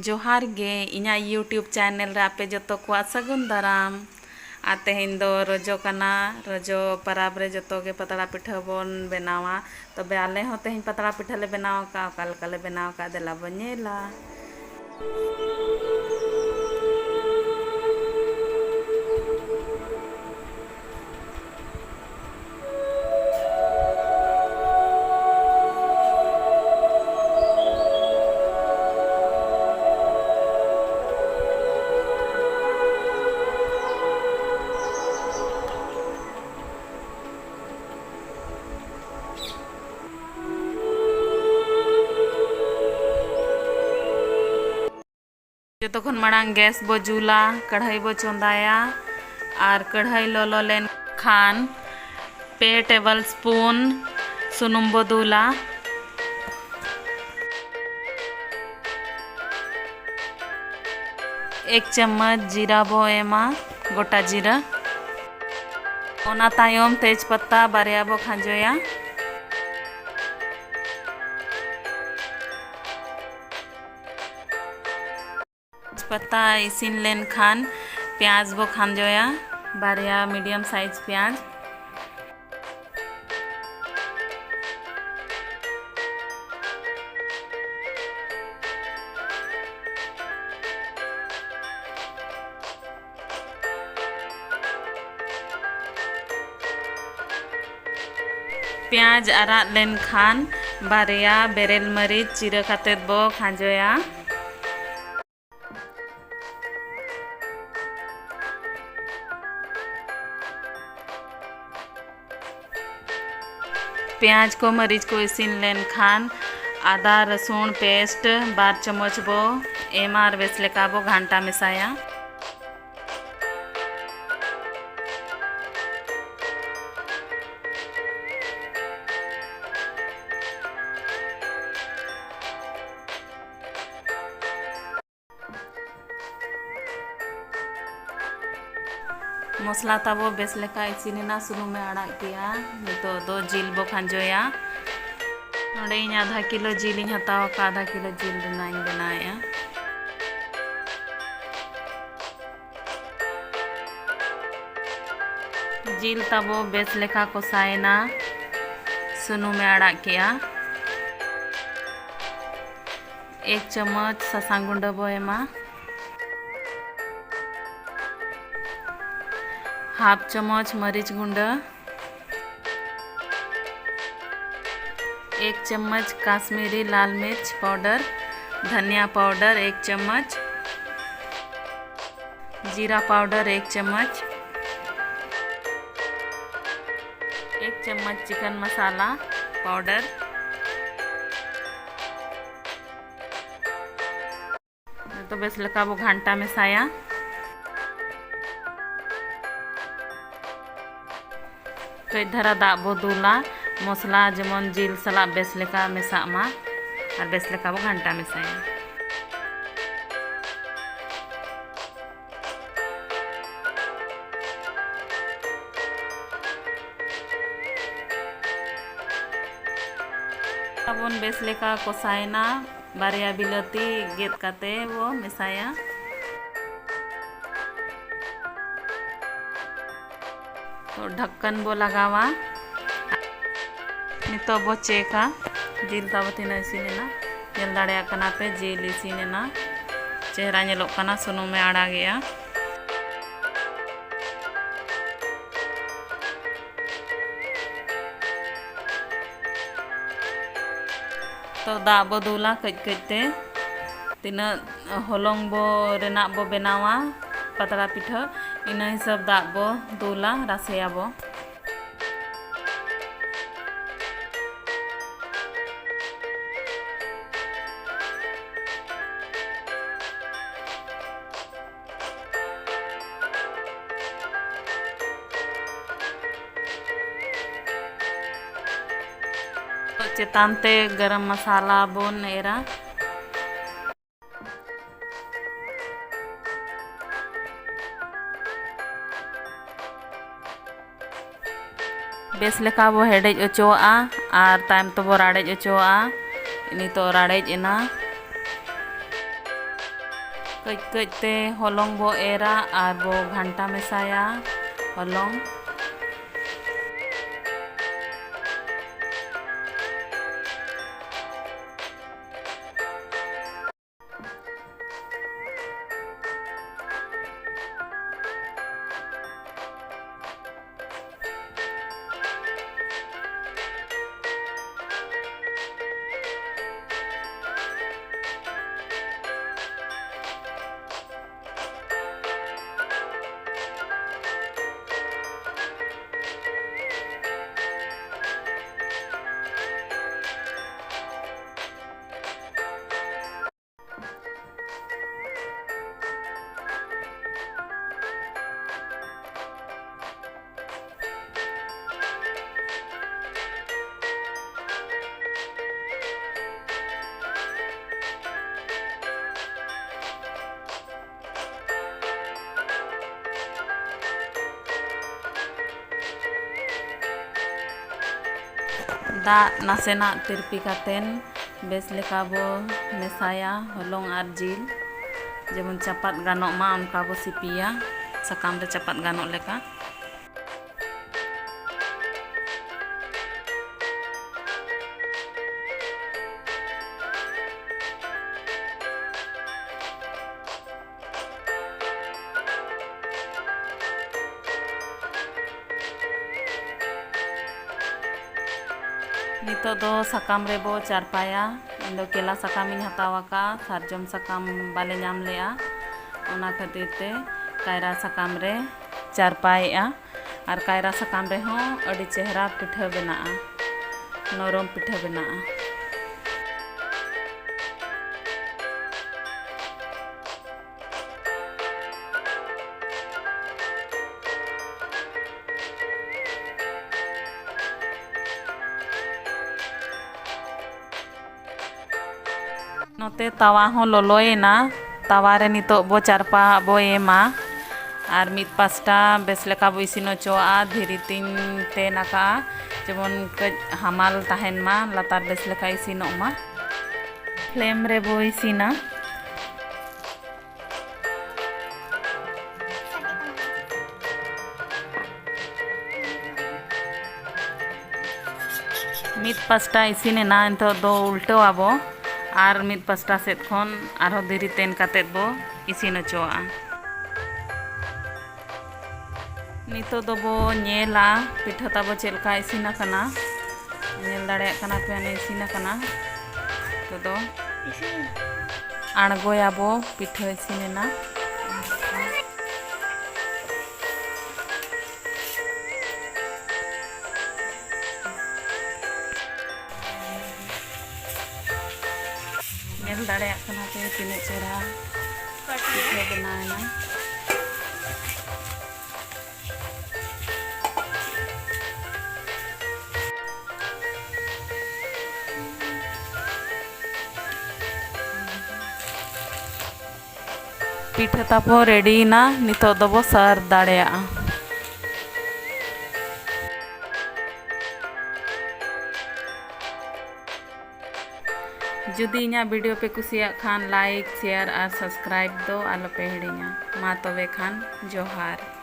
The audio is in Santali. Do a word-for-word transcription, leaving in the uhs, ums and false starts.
ᱡᱚᱦᱟᱨ ᱜᱮ, ᱤᱧᱟᱹᱜ YouTube ᱪᱮᱱᱮᱞ ᱨᱮ ᱟᱯᱮ ᱡᱚᱛᱚ ᱠᱚᱣᱟᱜ ᱥᱟᱹᱜᱩᱱ ᱫᱟᱨᱟᱢ᱾ ᱟᱨ ᱛᱮᱦᱮᱧ ᱫᱚ ᱨᱚᱡᱚ ᱠᱟᱱᱟ, ᱨᱚᱡᱚ ᱯᱟᱨᱟᱵᱽ ᱨᱮ ᱡᱚᱛᱚ ᱜᱮ ᱯᱟᱛᱲᱟ ᱯᱤᱴᱷᱟᱹ ᱵᱚᱱ ᱵᱮᱱᱟᱣᱟ᱾ ᱛᱚᱵᱮ ᱟᱞᱮ ᱦᱚᱸ ᱛᱮᱦᱮᱧ ᱯᱟᱛᱲᱟ ᱯᱤᱴᱷᱟᱹ ᱞᱮ ᱵᱮᱱᱟᱣ ᱟᱠᱟᱫᱼᱟ᱾ ᱚᱠᱟ ᱞᱮᱠᱟ ᱞᱮ ᱵᱮᱱᱟᱣ ᱟᱠᱟᱫᱼᱟ, ᱫᱮᱞᱟ ᱵᱚᱱ ᱧᱮᱞᱟ᱾ ᱡᱚᱛᱚ ᱠᱷᱚᱱ ᱢᱟᱲᱟᱝ ᱜᱮᱥ ᱵᱚ ᱡᱩᱞᱟ, ᱠᱟᱲᱦᱟᱭ ᱵᱚ ᱪᱚᱸᱫᱟᱭᱟ ᱟᱨ ᱠᱟᱲᱦᱟᱭ ᱞᱚᱞᱚ ᱞᱮᱱ ᱠᱷᱟᱱ ᱯᱮ ᱴᱮᱵᱚᱞ ᱥᱯᱩᱱ ᱥᱩᱱᱩᱢ ᱵᱚ ᱫᱩᱞᱟ᱾ ᱮᱠ ᱪᱟᱢᱚᱪ ᱡᱤᱨᱟ ᱵᱚ ᱮᱢᱟ, ᱜᱚᱴᱟ ᱡᱤᱨᱟ᱾ ᱚᱱᱟ ᱛᱟᱭᱚᱢ ᱛᱮᱡᱽ ᱯᱟᱛᱟ ᱵᱟᱨᱭᱟ ᱵᱚ ᱠᱷᱟᱸᱡᱚᱭᱟ᱾ ᱛᱮᱡᱽ ᱯᱟᱛᱟ ᱤᱥᱤᱱ ᱞᱮᱱᱠᱷᱟᱱ ᱯᱮᱸᱭᱟᱡᱽ ᱵᱚ ᱠᱷᱟᱸᱡᱚᱭᱟ, ᱵᱟᱨᱭᱟ ᱢᱤᱰᱤᱭᱟᱢ ᱥᱟᱭᱤᱡᱽ ᱯᱮᱸᱭᱟᱡᱽ᱾ ᱯᱮᱸᱭᱟᱡᱽ ᱟᱨᱟᱜ ᱞᱮᱱᱠᱷᱟᱱ ᱵᱟᱨᱭᱟ ᱵᱮᱨᱮᱞ ᱢᱟᱹᱨᱤᱪ ᱪᱤᱨᱟᱹ ᱠᱟᱛᱮᱫ ᱵᱚ ᱠᱷᱟᱸᱡᱚᱭᱟ᱾ ᱯᱮᱸᱭᱟᱡᱽ ᱠᱚ, ᱢᱟᱹᱨᱤᱪ ᱠᱚ ᱤᱥᱤᱱ ᱞᱮᱱᱠᱷᱟᱱ ᱟᱫᱟ ᱨᱟᱹᱥᱩᱱ ᱯᱮᱥᱴ ᱵᱟᱨ ᱪᱟᱢᱚᱪ ᱵᱚ ᱮᱢᱟ ᱟᱨ ᱵᱮᱥ ᱞᱮᱠᱟ ᱵᱚ ᱜᱷᱟᱱᱴᱟ ᱢᱮᱥᱟᱭᱟ᱾ ᱢᱚᱥᱞᱟ ᱛᱟᱵᱚ ᱵᱮᱥ ᱞᱮᱠᱟ ᱤᱥᱤᱱ ᱮᱱᱟ, ᱥᱩᱱᱩᱢᱮ ᱟᱲᱟᱜ ᱠᱮᱜᱼᱟ᱾ ᱱᱤᱛᱚᱜ ᱫᱚ ᱡᱤᱞ ᱵᱚ ᱠᱷᱟᱸᱡᱚᱭᱟ᱾ ᱱᱚᱰᱮ ᱤᱧ ᱟᱫᱷᱟ ᱠᱤᱞᱳ ᱡᱤᱞ ᱤᱧ ᱦᱟᱛᱟᱣ ᱟᱠᱟᱫ, ᱟᱫᱷᱟ ᱠᱤᱞᱳ ᱡᱤᱞ ᱨᱮᱱᱟᱜ ᱤᱧ ᱵᱮᱱᱟᱣᱮᱫᱼᱟ᱾ ᱡᱤᱞ ᱛᱟᱵᱚ ᱵᱮᱥ ᱞᱮᱠᱟ ᱠᱚᱥᱟᱭᱮᱱᱟ, ᱥᱩᱱᱩᱢᱮ ᱟᱲᱟᱜ ᱠᱮᱜᱼᱟ᱾ ᱮᱠ ᱪᱟᱢᱚᱪ ᱥᱟᱥᱟᱝ ᱜᱩᱸᱰᱟᱹ ᱵᱚ ᱮᱢᱟ, ᱦᱟᱯ ᱪᱟᱢᱚᱪ ᱢᱟᱹᱨᱤᱪ ᱜᱩᱸᱰᱟᱹ, ᱮᱠ ᱪᱟᱢᱚᱪ ᱠᱟᱥᱢᱤᱨᱤ ᱞᱟᱞ ᱢᱤᱨᱪ ᱯᱟᱣᱰᱟᱨ, ᱫᱷᱟᱱᱤᱭᱟ ᱯᱟᱣᱰᱟᱨ ᱮᱠ ᱪᱟᱢᱚᱪ, ᱡᱤᱨᱟ ᱯᱟᱣᱰᱟᱨ ᱮᱠ ᱪᱟᱢᱚᱪ, ᱮᱠ ᱪᱟᱢᱚᱪ ᱪᱤᱠᱮᱱ ᱢᱟᱥᱟᱞᱟ ᱯᱟᱣᱰᱟᱨ᱾ ᱱᱤᱛᱚᱜ ᱵᱮᱥ ᱞᱮᱠᱟ ᱵᱚ ᱜᱷᱟᱱᱴᱟ ᱢᱮᱥᱟᱭᱟ᱾ ᱠᱟᱹᱡ ᱫᱷᱟᱨᱟ ᱫᱟᱜ ᱵᱚ ᱫᱩᱞᱟ, ᱢᱚᱥᱞᱟ ᱡᱮᱢᱚᱱ ᱡᱤᱞ ᱥᱟᱞᱟᱜ ᱵᱮᱥ ᱞᱮᱠᱟ ᱢᱮᱥᱟᱜ ᱢᱟ, ᱟᱨ ᱵᱮᱥ ᱞᱮᱠᱟ ᱵᱚ ᱜᱷᱟᱱᱴᱟ ᱢᱮᱥᱟᱭᱟ᱾ ᱛᱟᱵᱚᱱ ᱵᱮᱥ ᱞᱮᱠᱟ ᱠᱚᱥᱟᱭᱮᱱᱟ᱾ ᱵᱟᱨᱭᱟ ᱵᱤᱞᱟᱹᱛᱤ ᱜᱮᱫ ᱠᱟᱛᱮ ᱵᱚ ᱢᱮᱥᱟᱭᱟ᱾ ᱛᱚ ᱰᱷᱟᱠᱠᱟᱱ ᱵᱚ ᱞᱟᱜᱟᱣᱟ᱾ ᱱᱤᱛᱚᱜ ᱵᱚ ᱪᱮᱠᱟ ᱡᱤᱞ ᱛᱟᱵᱚ ᱛᱤᱱᱟᱹᱜ ᱤᱥᱤᱱ ᱮᱱᱟ᱾ ᱧᱮᱞ ᱫᱟᱲᱮᱭᱟᱜ ᱠᱟᱱᱟ ᱯᱮ ᱡᱤᱞ ᱤᱥᱤᱱ ᱮᱱᱟ᱾ ᱪᱮᱦᱨᱟ ᱧᱮᱞᱚᱜ ᱠᱟᱱᱟ, ᱥᱩᱱᱩᱢᱮ ᱟᱲᱟᱜᱮᱜᱼᱟ᱾ ᱛᱚ ᱫᱟᱜ ᱵᱚ ᱫᱩᱞᱟ ᱠᱟᱹᱡ ᱠᱟᱹᱡ ᱛᱮ᱾ ᱛᱤᱱᱟᱹᱜ ᱦᱚᱞᱚᱝ ᱵᱚ ᱨᱮᱱᱟᱜ ᱵᱚ ᱵᱮᱱᱟᱣᱟ ᱯᱟᱛᱲᱟ ᱯᱤᱴᱷᱟᱹ, ᱤᱱᱟᱹ ᱦᱤᱥᱟᱹᱵ ᱫᱟᱜ ᱵᱚ ᱫᱩᱞᱟ, ᱨᱟᱥᱮᱭᱟᱵᱚ᱾ ᱪᱮᱛᱟᱱ ᱛᱮ ᱜᱚᱨᱚᱢ ᱢᱟᱥᱟᱞᱟ ᱵᱚᱱ ᱮᱨᱟ᱾ ᱵᱮᱥ ᱞᱮᱠᱟ ᱵᱚ ᱦᱮᱰᱮᱡ ᱦᱚᱪᱚᱣᱟᱜᱼᱟ ᱟᱨ ᱛᱟᱭᱚᱢ ᱛᱮᱵᱚ ᱨᱟᱲᱮᱡ ᱦᱚᱪᱚᱣᱟᱜᱼᱟ᱾ ᱱᱤᱛᱚᱜ ᱨᱟᱲᱮᱡ ᱮᱱᱟ᱾ ᱠᱟᱹᱡ ᱠᱟᱹᱡ ᱛᱮ ᱦᱚᱞᱚᱝ ᱵᱚ ᱮᱨᱟ ᱟᱨ ᱵᱚ ᱜᱷᱟᱱᱴᱟ ᱢᱮᱥᱟᱭᱟ ᱦᱚᱞᱚᱝ᱾ ᱫᱟᱜ ᱱᱟᱥᱮᱱᱟᱜ ᱛᱤᱨᱯᱤ ᱠᱟᱛᱮᱱ ᱵᱮᱥ ᱞᱮᱠᱟ ᱵᱚ ᱢᱮᱥᱟᱭᱟ, ᱦᱚᱞᱚᱝ ᱟᱨ ᱡᱤᱞ᱾ ᱡᱮᱢᱚᱱ ᱪᱟᱯᱟᱫ ᱜᱟᱱᱚᱜ ᱢᱟ, ᱚᱱᱠᱟ ᱵᱚ ᱥᱤᱯᱤᱭᱟ, ᱥᱟᱠᱟᱢ ᱨᱮ ᱪᱟᱯᱟᱫ ᱜᱟᱱᱚᱜ ᱞᱮᱠᱟ᱾ ᱱᱤᱛᱚᱜ ᱫᱚ ᱥᱟᱠᱟᱢ ᱨᱮᱵᱚ ᱪᱟᱨᱯᱟᱭᱟ᱾ ᱤᱧ ᱫᱚ ᱠᱮᱞᱟ ᱥᱟᱠᱟᱢ ᱤᱧ ᱦᱟᱛᱟᱣ ᱟᱠᱟᱫᱼᱟ, ᱥᱟᱨᱡᱚᱢ ᱥᱟᱠᱟᱢ ᱵᱟᱞᱮ ᱧᱟᱢ ᱞᱮᱫᱼᱟ, ᱚᱱᱟ ᱠᱷᱟᱹᱛᱤᱨ ᱛᱮ ᱠᱟᱭᱨᱟ ᱥᱟᱠᱟᱢ ᱨᱮ ᱪᱟᱨᱯᱟᱭᱮᱫᱼᱟ᱾ ᱟᱨ ᱠᱟᱭᱨᱟ ᱥᱟᱠᱟᱢ ᱨᱮᱦᱚᱸ ᱟᱹᱰᱤ ᱪᱮᱦᱨᱟ ᱯᱤᱴᱷᱟᱹ ᱵᱮᱱᱟᱜᱼᱟ, ᱱᱚᱨᱚᱢ ᱯᱤᱴᱷᱟᱹ ᱵᱮᱱᱟᱜᱼᱟ᱾ ᱱᱚᱛᱮ ᱛᱟᱣᱟ ᱦᱚᱸ ᱞᱚᱞᱚᱭᱮᱱᱟ᱾ ᱛᱟᱣᱟ ᱨᱮ ᱱᱤᱛᱚᱜ ᱵᱚ ᱪᱟᱨᱯᱟ ᱦᱟᱸᱜ ᱵᱚ ᱮᱢᱟ᱾ ᱟᱨ ᱢᱤᱫ ᱯᱟᱥᱴᱟ ᱵᱮᱥ ᱞᱮᱠᱟ ᱵᱚ ᱤᱥᱤᱱ ᱦᱚᱪᱚᱣᱟᱜᱼᱟ᱾ ᱫᱷᱤᱨᱤ ᱛᱤᱧ ᱛᱮᱱ ᱟᱠᱟᱜᱼᱟ, ᱡᱮᱢᱚᱱ ᱠᱟᱹᱡ ᱦᱟᱢᱟᱞ ᱛᱟᱦᱮᱱ ᱢᱟ, ᱞᱟᱛᱟᱨ ᱵᱮᱥ ᱞᱮᱠᱟ ᱤᱥᱤᱱᱚᱜ ᱢᱟ᱾ ᱯᱷᱞᱮᱢ ᱨᱮᱵᱚ ᱤᱥᱤᱱᱟ᱾ ᱢᱤᱫ ᱯᱟᱥᱴᱟ ᱤᱥᱤᱱ ᱮᱱᱟ, ᱱᱤᱛᱚᱜ ᱫᱚ ᱩᱞᱴᱟᱹᱣ ᱟᱵᱚ ᱟᱨ ᱢᱤᱫ ᱯᱟᱥᱴᱟ ᱥᱮᱫ ᱠᱷᱚᱱ ᱟᱨᱦᱚᱸ ᱫᱷᱤᱨᱤ ᱛᱮᱱ ᱠᱟᱛᱮᱫ ᱵᱚ ᱤᱥᱤᱱ ᱦᱚᱪᱚᱣᱟᱜᱼᱟ᱾ ᱱᱤᱛᱚᱜ ᱫᱚᱵᱚ ᱧᱮᱞᱟ ᱯᱤᱴᱷᱟᱹ ᱛᱟᱵᱚ ᱪᱮᱫ ᱞᱮᱠᱟ ᱤᱥᱤᱱ ᱟᱠᱟᱱᱟ᱾ ᱧᱮᱞ ᱫᱟᱲᱮᱭᱟᱜ ᱠᱟᱱᱟ ᱯᱮ, ᱚᱱᱮ ᱤᱥᱤᱱ ᱟᱠᱟᱱᱟ᱾ ᱱᱤᱛᱚᱜ ᱫᱚ ᱤᱥᱤᱱ᱾ ᱟᱬᱜᱚᱭᱟᱵᱚ, ᱯᱤᱴᱷᱟᱹ ᱤᱥᱤᱱ ᱮᱱᱟ᱾ ᱧᱮᱞ ᱫᱟᱲᱮᱭᱟᱜ ᱠᱟᱱᱟ ᱯᱮ ᱛᱤᱱᱟᱹᱜ ᱪᱮᱦᱨᱟ ᱯᱤᱴᱷᱟᱹ ᱵᱮᱱᱟᱣ ᱮᱱᱟ᱾ ᱯᱤᱴᱷᱟᱹ ᱛᱟᱵᱚ ᱨᱮᱰᱤᱭᱮᱱᱟ, ᱱᱤᱛᱚᱜ ᱫᱚᱵᱚ ᱥᱟᱨᱵᱷ ᱫᱟᱲᱮᱭᱟᱜᱼᱟ᱾ ᱡᱩᱫᱤ ᱤᱧᱟᱹᱜ video ᱯᱮ ᱠᱩᱥᱤᱭᱟᱜ ᱠᱷᱟᱱ, like, share ᱟᱨ subscribe ᱫᱚ ᱟᱞᱚᱯᱮ ᱦᱤᱲᱤᱧᱟ᱾ ᱢᱟ ᱛᱚᱵᱮ ᱠᱷᱟᱱ, ᱡᱚᱦᱟᱨ᱾